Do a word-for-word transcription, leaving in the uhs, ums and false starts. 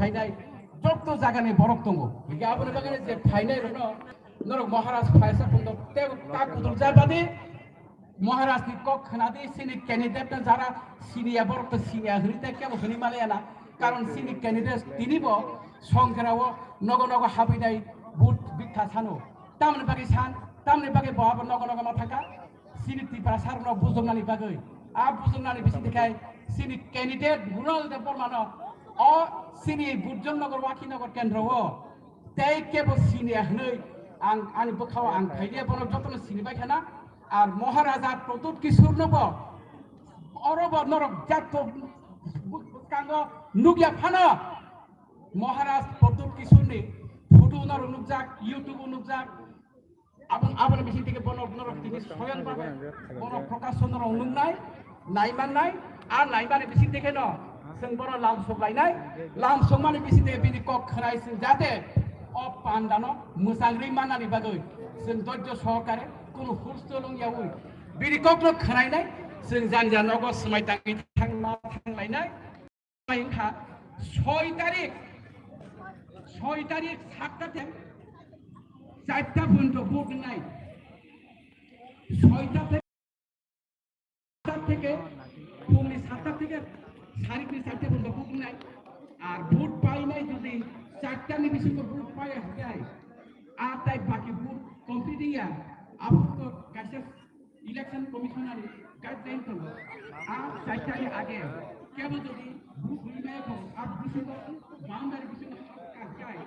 phainai jotto jagani borok tongo. Hingke aboni bagwi je phainai rokno norok Maharaj phaisa phundo tei kak kudul jabadi Maharaj ni kok khwnadi sini candidate no jara siniya borok to siniya hwnwi tei kebo hwnwi maliya na. Karon sini candidate tinibo songkera o nogo nogo habwi nai vote bikha sano. Tamni bagwi san, tamni bagwi bo abo nogo nogo ma thangkha. Sini Tiprasa rokno bujoknani bagwi. A bujoknani bisingtwi khai sini candidate Ronald Debbarma no o sini Gurjongnagar Wakhinagar kendro o tei kebo siniya hwnwi ang ani bwkhao ang phailiya, bono jotono sini bai khana. Ar Maharaja Pradyut Kishore no bo oro bo norok jatto bwskango nukya phano Maharaj Pradyut Kishore ni photo norok nukjak, YouTube o nukjak. Aboni, aboni bising tike bono norok tini soyan babe bono prokasho norok nuknai, naimannai, a naimani bising tike no chwng bono lam sok lainai, lam sokmani bising tike bini kok khwnai chwng jate o pandano mwchang ri mannani bagwi chwng dojjo sohokare kunu husto longyawi bini kokno khwnainai, chwng jani jani nogo swmai tangwi thangma thanglainai. Wngkha soi tarik, soi tarik satta thek charta purjonto vote wngnai. Soita thek-, satta theke, phungni satta theke sarikni charta purjonto vote wngnai. Ar vote painai jodi chartani bisingo vote paiya hwnkhe, ar tai baki vote complete wngya, abo kaisa Election Commissioner ni guideline tongo. A chaitani age kebo jodi group hwnwi maya tongo, a bisingo boundary bisingo kajai,